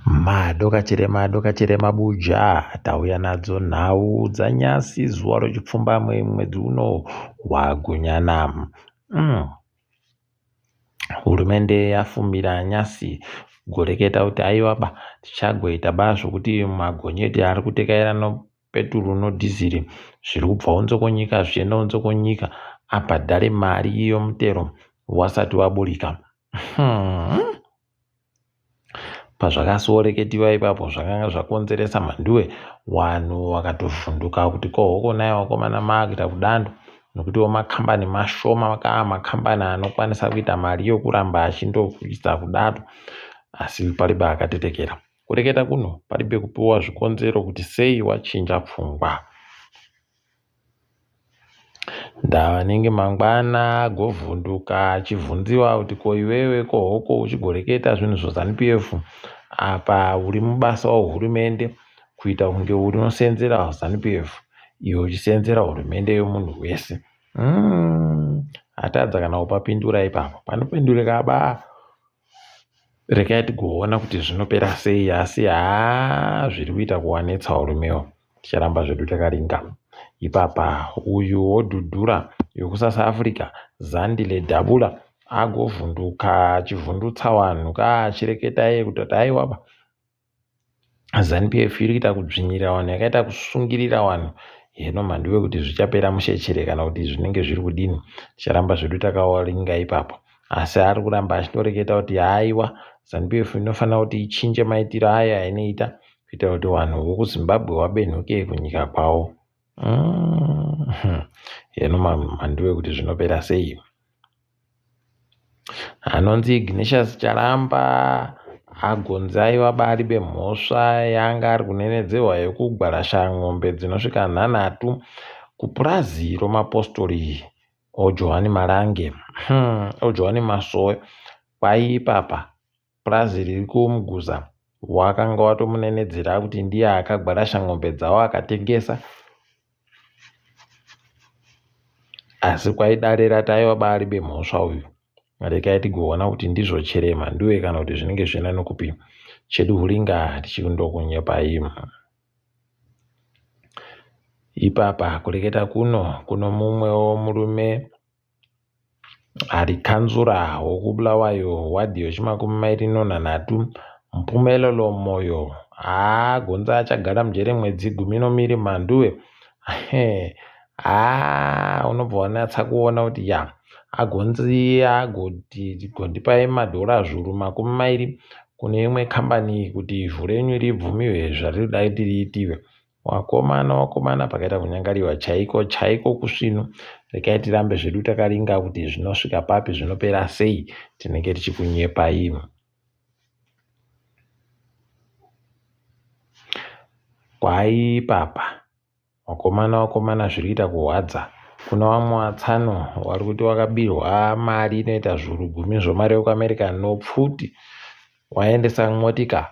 Madokachire madokachire mabuja tauya nadzo nhau dzanyasi zuva rechipfumbamwe mwedzi uno wagunyana. Hurumende yafumira nyasi kugoreketa kuti aiwaba tichagoita ba zvokuti magonyeti ari kutekaira nopeturu nodhiziri zviri kubva unze kwenyika zvichienda unze kwenyika abhadhare mari yomutero wasati waburika. Pazvakasoreketiwa ipapo zvakanga zvakonzeresa mhanduwe wanhu wakatovhunduka kuti ko hokonai wakomana maakuita kudando nokutiwo makambani mashoma kaa makambani anokwanisa kuita mari yokuramba achindokuita kudaro asi paribe akatetekera kureketa kuno paribe kupiwa zvikonzero kuti sei wachinja pfungwa. Ndavanenge mangwana agovhunduka achivhunziwa kuti ko iwewe ko hoko uchigoreketa zvinhu zveZanu PF apa uri mubasa wehurumende kuita kunge unosenzera Zanu PF iwe uchisenzera hurumende yomunhu wese. Atadza kana kupapindura ipapo panopindurika ba. Regai tigoona kuti zvinopera sei asi haa zviri kuita kuwanetsa varumewo ticharamba zvedu takaringa ipapa uyu wodhudhura yokusouth africa zandile dabula agovhunduka achivhundutsa vanhu ka achireketa iye kutoti aiwaba ZanuPF iri kuita kudzvinyirira vanhu yakaita kusungirira vanhu heno mhanduwe kuti zvichapera mushe chere kana kuti zvinenge zviri kudini ticharamba zvedu takawaringa ipapo asi ari kuramba achitoreketa kuti haiwa ZanuPF inofanira kuti ichinje maitiro ayo ainoita kuitira kuti vanhu vokuZimbabwe vabenhuke kunyika kwavo. Heno mhanduwe kuti zvinopera sei. Anonzi Ignatius Charamba agonzi aiva bari bemhosva yaanga ari kunenedzerwa yekugwarasha mombe dzinosvika nhanhatu kupurazi romapostori oJohani Marange oJohani Masowe kwaiipapa purazi riri kuMuguza wakanga watomunenedzera kuti ndiye akagwarasha mombe dzawo akatengesa asi kwaidare rati aiwa baari bemhosva uyu rekai tigoona kuti ndizvo chere mhanduwe kana kuti zvinenge zvichienda nokupi chedu huringa tichikundokunyepai ipapa kureketa kuno kuno mumwewo murume Ari kanzura wokuBulawayo wadhi yechimakumi mairi nonhanhatu Mpumelelo Moyo haa gonza achagara mujere mwedzi gumi nomiri Mhanduwe haa unobva wanatsa kuona kuti ya agonzi agoti gondipai madhora zviuru makumi mairi kune imwe kambani kuti ivhu renyu ribvumiwe zvariri kuda kuti riitiwe Wakomana wakomana pakaita kunyangariwa chaiko chaiko kusvinu regai tirambe zvedu takaringa kuti zvinosvika papi zvinopera sei tinenge tichikunyepai. Kwai ipapa wakomana wakomana zviri kuita kurwadza kuna vamwe vatsano vari kuti wakabirwa mari inoita zviuru gumi zvemari yekuAmerica nopfuti waendesa motika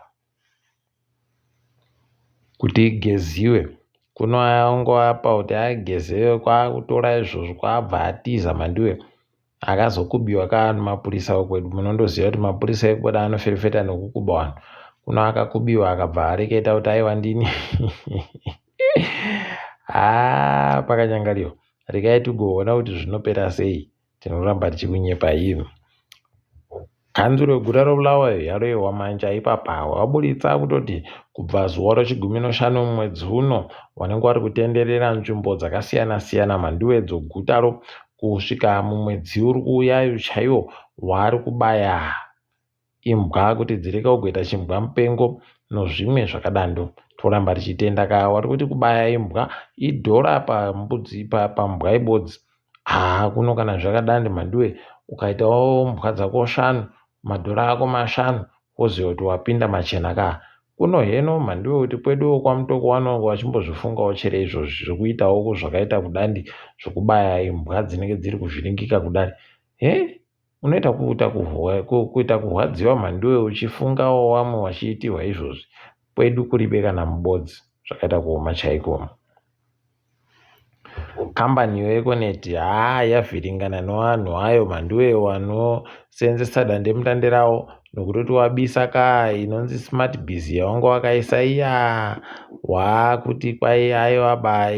Kuti igeziwe kuno angoapa kuti agezewe kwakutora izvozvo kwabva atiza Mhanduwe akazokubiwa kaa nemapurisa ekwedu munondoziva kuti mapurisa ekwedu anoferefeta nekukuba vanhu kuno akakubiwa akabva areketa kuti aiwa ndini haa pakanyangariwa regai tigoona kuti zvinopera sei Tinoramba tichikunyepai. Kanzuru yeguta reBulawayo yaroiwa manja ipapa vaburitsa kutoti kubva zuva rechigumi noshanu mumwedzi uno vanenge vari kutenderera nzvimbo dzakasiyana siyana mhanduwe dzogutaro kusvika mumwedzi uri kuuyayo chaiwo waari kubaya imbwa kuti dzirege kugoita chimbwa mupengo nozvimwe zvakadando toramba tichitenda ka wari kuti kubaya imbwa idhora pambudzi pambwa ibodzi haa kuno kana zvakadandi mhanduwe ukaitawo mbwa dzako shanu madhora ako mashanu woziva kuti wapinda machena ka kuno heno mhanduwe kuti kweduwo kwamutoko wanonge wachimbozvifungawo chere izvozvi zvekuitawo zvakaita kudandi zvekubaya imbwa dzinenge dziri kuvhiringika kudari he Unoita kuita kuita kurwadziwa mhanduwe uchifungawo wamwe wachiitirwa izvozvi kwedu kuribe kana mubodzi zvakaita kuoma chaiko. Kambani yeEconet haa yavhiringana nevanhu ayo mhanduwe wanoseenzesa dandemutande rawo Nokutoti wabisa ka inonzi smart busy yawanga wakaisa iya, waakuti kwai aiwa ba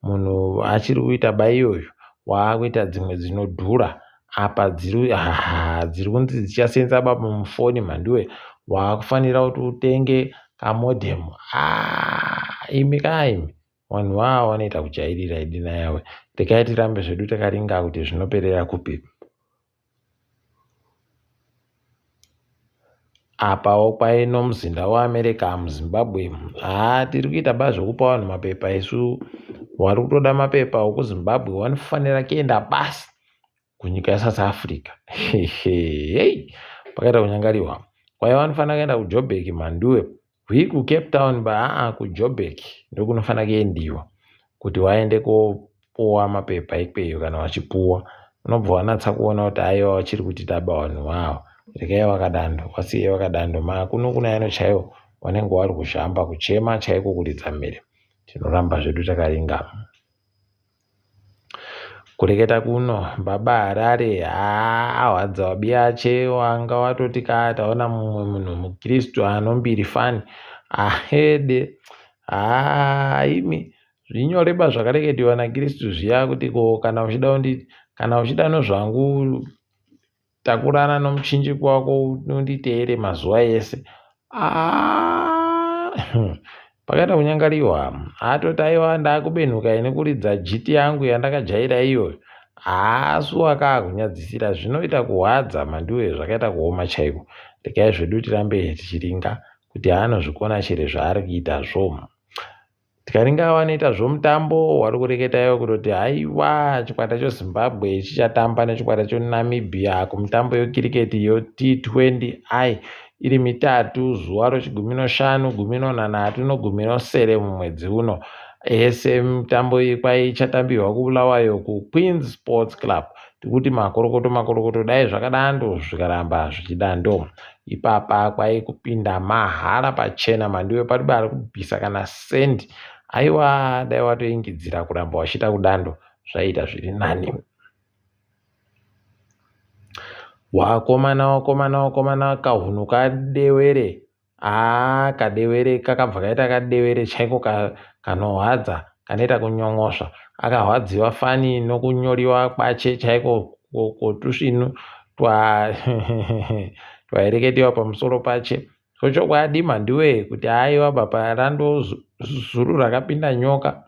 munhu achiri kuita ba iyoyo, waakuita dzimwe dzinodhura apa dziri haa dziri kunzi dzichasenza ba mufoni mhanduwe, waakufanira kuti utenge kamodem. Haa imi ka imi, vanhu vava vanoita kujairira idi nayawe. Regai tirambe zvedu takaringa kuti zvinoperera kupi. Apawo kwaino muzinda weAmerica muZimbabwe. Haa tiri kuita ba zvekupa vanhu mapepa isu. Wari kutoda mapepa okuZimbabwe wanofanira kuenda basi kunyika yeSouth Africa. Hei, pakaita kunyangariwa. Kwai vanofanira kuenda kuJoburg mhanduwe. Hwi kuCape Town ba aa kuJoburg ndokunofanira kuendiwa kuti waende kopuwa mapepa ikweyo kana wachipuwa unobva wanatsa kuona kuti aiwa wachiri kuti taba vanhu vavo regai vakadando wasiyei vakadando makunukuna yano chaiwo wanenge wari kuzhamba kuchema chaiko kuridza mhere tinoramba zvedu takaringa. Kureketa kuno baba Harare haa ahwadza wabiyache wanga watoti ka taona mumwe munhu mukristu anombiri fani ahede haa imi zvinyore ba zvakareketiwa nakristu zviya kuti ko kana uchida undi kana uchida nozvangu Takurana nomuchinjiko wako unditeere mazuva ese. Ah, pakaita kunyangariwa. Atoti aiwa ndakubenhuka ini kuridza jiti yangu yandakajaira iyoyo. Haasi akakunyadzisira zvinoita kuhwadza mandiwe zvakaita kuoma chaiko. Regai zvedu tirambe tichiringa kuti anozvikona chere zvaari kuitazvo. Tikaringa vanoita zvomutambo wari kureketa ivo kutoti haiwa chikwata cheZimbabwe chichatamba nechikwata cheNamibia kumutambo yekiriketi yeT20I iri mitatu zuva rechigumi noshanu, gumi nonhanhatu nogumi nosere mumwedzi uno. Ese mitambo iyi kwai ichatambirwa kuBulawayo kuQueens Sports Club. Tikuti makorokoto makorokoto dai zvakadando zvikaramba zvichidando. Ipapa kwai kupinda mahara pachena mandiwe paribe ari kubvisa kana sendi. Aiwa dai watoingidzira kuramba wachiita kudando zvaiita zviri nani. Wakomana wakomana wakomana kahunhu kadewere haa kadewere kakabva kaita kadewere chaiko kanohwadza kanoita kunyong'osva akahwadziwa fani nokunyoriwa kwache chaiko kotusvinu twaireketiwa pamusoro pache chochokwadi mhanduwe kuti aiwa baba rando zuru rakapinda nyoka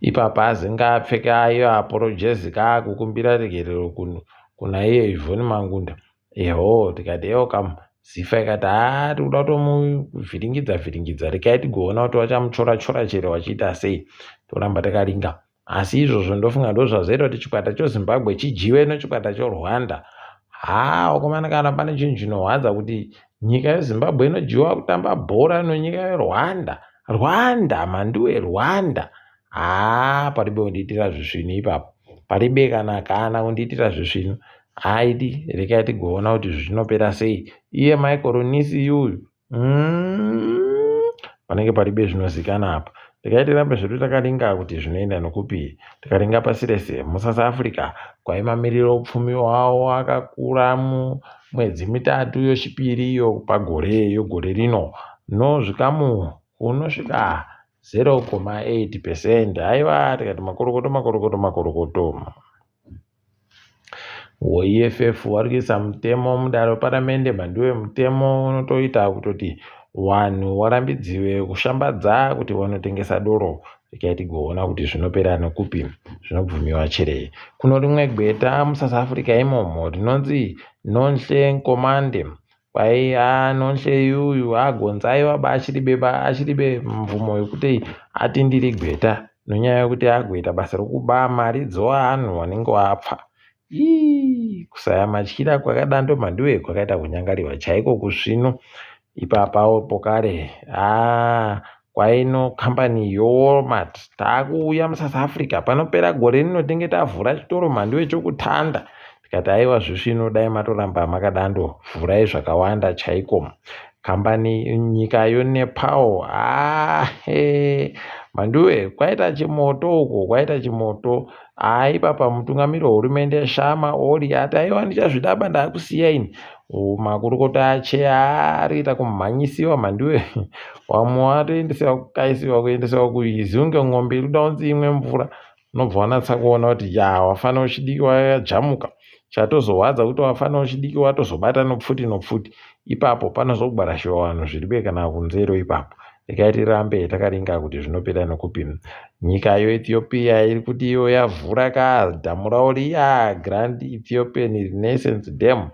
ipapa azinga apfeke ayo aporojezi kaakukumbira regerero kuna iye Yvonne Mangunda eho tikati eho kam zifa ikati haa tikuda kutomuvhiringidza vhiringidza rekai tigoona kuti vachamuchora chora chero vachiita sei toramba takaringa Asi izvozvo ndofunga ndozvazoita kuti chikwata choZimbabwe chidyiwe nechikwata choRwanda. Haa wakomana kana pane chinhu chinohwadza kuti nyika yeZimbabwe inodyiwa kutamba bhora nenyika yeRwanda. Rwanda mhanduwe Rwanda. Haa paribe kundiitira zvisvinu ipapo. Paribe kana kana kundiitira zvisvinu. Haidi rekai tigoona kuti zvinopera sei. Iye Michael Runisi yuyu Panenge paribe zvinozikana apa. Regai tirambe zvedu takaringa kuti zvinoenda nokupi. Tikaringa pasi rese muSouth Africa kwaimamirira upfumi hwavo akakura mumwedzi mitatu yochipiri iyo pagore yogore rino nozvikamu unosvika 0,8 percent. Haiwa tikati makorokoto makorokoto makorokoto. VoEFF vari kuisa mutemo mudare reparamende mhanduwe mutemo unotoita kutoti vanhu warambidziwe kushambadza kuti vanotengesa doro regai tigoona kuti zvinopera nekupi zvinobvumiwa chere kuno rimwe gweta musouth africa imomo rinonzi nonhle nkomande Kwai Nonhle yuyu agonza aiwa ba achiribe ba achiribe mvumo yekuti ati ndiri gweta nonyaya yekuti agoita basa rekuba mari dzoanhu vanenge vapfa. Ii kusaya matyira kwakadando mhanduwe kwakaita kunyangariwa chaiko kusvinu ipapawo pokare haa kwaino kambani yoWalmart taakuuya muSouth Africa panopera gore rino tinge tavhura chitoro mhanduwe chokutanda tikati aiwa zvisvinu dai matoramba makadando vhurai zvakawanda chaiko. Kambani nyika yoNepal haa mhanduwe kwaita chimoto uko kwaita chimoto haa ipapa mutungamiri wehurumende Sharma Oli ati aiwa ndichazvidaba ndakusiya ini makurukota ache ari kuita kumhanyisiwa mhanduwe vamwe vatoendesewa kukaisiwa kuendesewa kuizi kunge ng'ombe iri kuda kunzi imwe mvura unobva wanatsa kuona kuti ya wafana uchidiki wajamuka chatozorwadza kuti wafana uchidiki watozobata nopfuti nopfuti ipapo panozogwarashiwa vanhu zviribe kana kunzero ipapo regai tirambe takaringa kuti zvinopera nokupi nyika yeEthiopia iri kuti iyo yavhura ka dhamu ravo riya Grand Ethiopian Renaissance Dam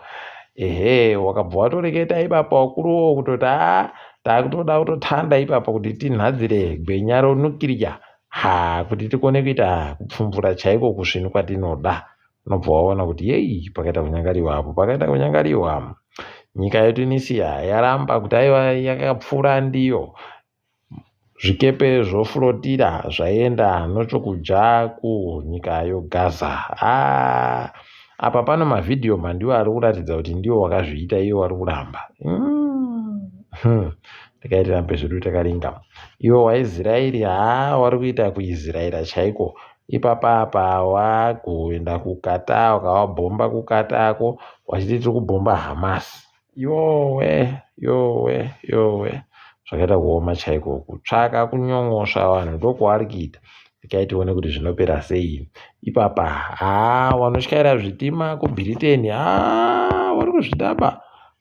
ehe wakabva watoreketa ipapa wakuruwo kutoti aa takutoda kutotanda ipapa kuti tinhadzire gwenya ronukiriya ha kuti tikone kuita kupfumvura chaiko kusvinu kwatinoda unobva waona kuti yei pakaita kunyangariwa apo pakaita kunyangariwa nyika yeTunisia yaramba kuti aiwa yakapfuura ndiyo zvikepe zvofurotira zvaenda nochokudya kunyika yoGaza ah, apa pano mavhidhiyo mhandiwo ari kuratidza kuti ndiwo wakazviita iwo wari kuramba Takaitira zvedu takaringa iwo waIsraeri haa wari kuita kuIsraera chaiko ipapa apa wakuenda kuQatar wakavabhomba kuQatarko wachiti tiri kubhomba Hamas yowe yowe yowe zvakaita kuoma chaiko kutsvaka kunyongosva vanhu ndokwavari kuita regai tione kuti zvinopera sei ipapa haa vanotyaira zvitima kuBritain haa vari kuzvidaba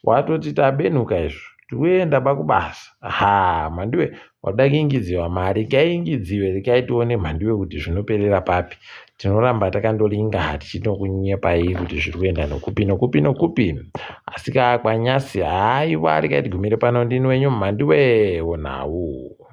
watoti tabenuka izvo tikuenda pakubasa ha mhandiwe wada kuingidziwa mari ngaingidziwe regai tione mhandiwe kuti zvinoperera papi tinoramba takandoringa tichinokunyepai kuti zviri kuenda nokupi nokupi nokupi asi ka kwanyasi haiwa regai tigumire pano ndini wenyu mhandiwe wonhau.